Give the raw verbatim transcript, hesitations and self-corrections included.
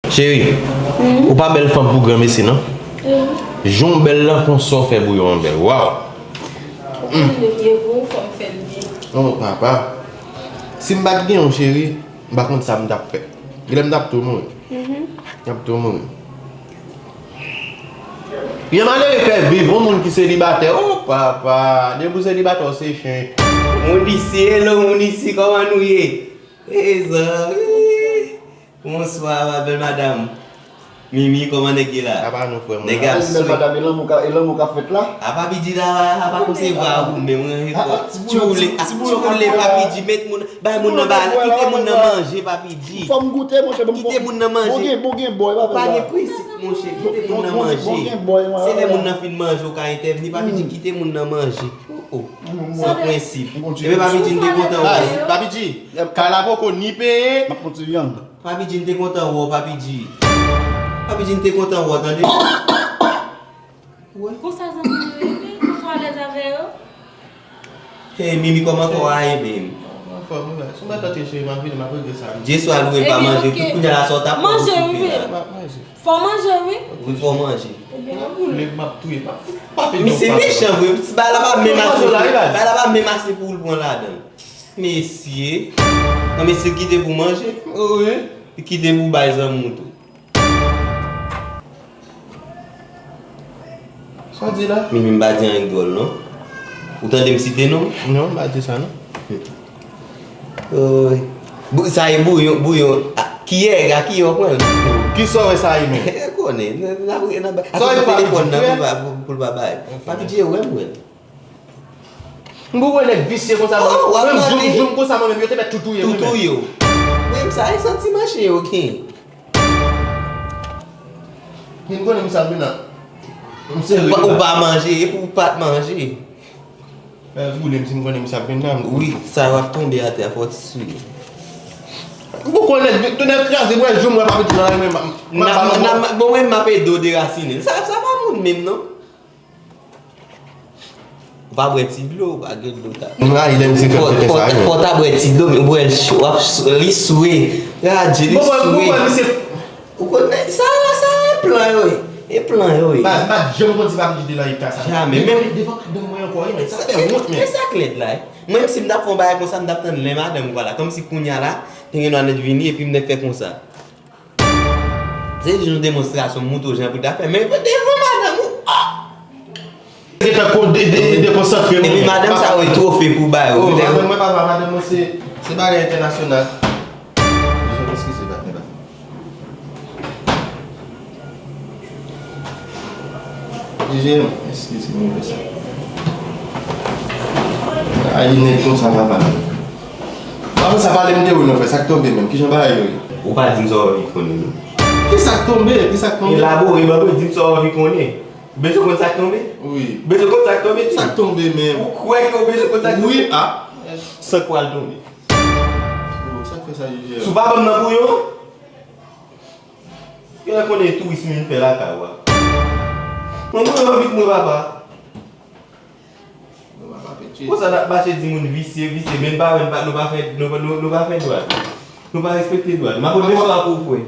Cheri, ou pa bèl fanm pou granmesi, non? Jan w bèl lan, konsa w fè bouyon an bèl. Waw! Fò m fè l byen. Oh, papa. Si m pa t gen w, cheri, m pa konn sa m t ap fè. Genlè m t ap tou mouri. M t ap tou mouri. Yon malere fè viv yon moun ki selibatè. Oh, papa. Depi w selibatè, w se chen. Moun isi, hello, moun isi, kòman nou ye? Hey, zanmi. Bonswa, ma bèl madanm. Mimi, kòman nèg ye la? Apa nou, frè mwen? Nèg ap swe. Bèl madanm, e lanmou ka, e lanmou k ap fèt la? A, Papi G la, a pa konsevwa ou menm, mwen rekò. Tchoule, a, tchoule, Papi G, met moun, bay moun nan ba, kite moun nan manje, Papi G. Fò m goute, monchè, ban m. Kite moun nan manje. Bon gen, bon gen bòy, pa fè sa. Ou pa gen prensip, monchè, kite moun nan manje. Bon gen bòy, mwen. Se lè moun nan fin manje, ou ka entèvni, Papi G, kite moun nan manje. Oh, oh. San prensip. Ebyen, Papi G, m te kontan wè. Papi G, kay la poko ni peye. M ap kontinye. Papi G, m te kontan wè w, Papi G. Papi G, m te kontan wè w, tande. Konsa zanmi yo ye, men, konsa w alèz avè yo? Hey, Mimi, kòman kò a ye, men? Anfòm, wi, si w pa tante cheri, m ap vini, m ap regle sa. Dye swa lwe, pa manje, tout kounye a la, sa w t ap fè, ou soupe la. M ap manje. Fò manje, wi. Wi, fò manje. Ebyen, ann boule. M ap touye, pa, pa pede. Misye mechan vre, ti bagay la pa menm ase, bagay la pa menm ase pou l pran ladan l. Mesye. Non, mesye kite pou manje. Wi. Li kite pou bay zanmi w tou. Sa w di la? Mimi, m pa di anyen k dwòl, non. Ou tande m site non? Non, m pa di sa, non. Oy. Bou-, sa e bouyon, bouyon. A, kiyè, a kiyè w pran l? Kisa w wè sa e menm? Konnen, n, n, n, n, sa e pa telefòn nan pou l pa, pou, pou l pa bay. Papi G, wè m wè l. M pou wè nèg visye konsa, mwen menm, joum, joum konsa, mwen menm, yo te mèt tou touye mwen menm. Tou touye w. Menm sa, e santi manche yo gen. Men m konnen misye ap vin la. M sere. Ou pa manje, epi ou pa t manje. Bèl boule m si m konnen misye ap vin la. Wi, sa w ap tonbe atè a, fò w ti swiv. M pou konnen, tou nèg kraze, mwen joum wè pa vin la, mwen, m, m, m, bon, mwen, m ap ede w derasinen. Sa, sa pa moun menm, non. Ou pa bwè ti dlo, ou pa gen dlo ta. M rayi lè misye fè sa, wi. Fò w ta bwè ti dlo, men ou bwè l cho, w ap s-, li swe. Gade, li swe. Ou konn, sa, sa, e plan yo ye. E plan yo ye. Baz, m pa t janm konn ti Papi G te nan eta sa. Jamè, menm devan madanm mwen ankò, wi, men sa fè wont, men. Men sa k lèd la, wi. Mwen menm, si m t ap fè yon bagay konsa, m t ap tann lè madanm ou pa la. Kòmsi kounye a la, te gen dwa nèt vini, epi m nèt fè konsa. Se jis yon demonstrasyon, m montre w jan pou ta fè, men devan madanm ou, oh! Gentan ko-, de-, de-, dekonsantre nou. Epi madanm sa yo, e twofe pou bay yo. Oh, madanm mwen pa va, madanm mwen se, se bagay entènasyonal. Eskize, patnè, patnè. Jije, eskize, mwen fè sa. Ay, nèg konsa, papa. Papa, sa pale m de ou, non, frè, sa k tonbe menm? Kijan bagay yo ye? Ou pa di m sa w anvi konnen, non. Kisa k tonbe? Kisa k tonbe? Elabore, ban mwen, di m sa w anvi konnen. Ou bezwen konn sa k tonbe? Wi. Ou bezwen konn sa k tonbe? Sa k tonbe menm? Ou kwè ke w bezwen konn sa k tonbe? Wi, a. San k pral tonbe. Oh, sa k fè sa, Jije? Si w pa ban m nan bouyon an, Genlè konnen touris m vin fè lakay ou a. Mwen, mwen anvi k mwen papa. Konsa n ap mache di moun visye, visye, men n pa wè, n pa, nou pa fè, nou, nou, nou pa fè dwat. Nou pa respekte dwat. M ap konn mesye a pou ou, frè.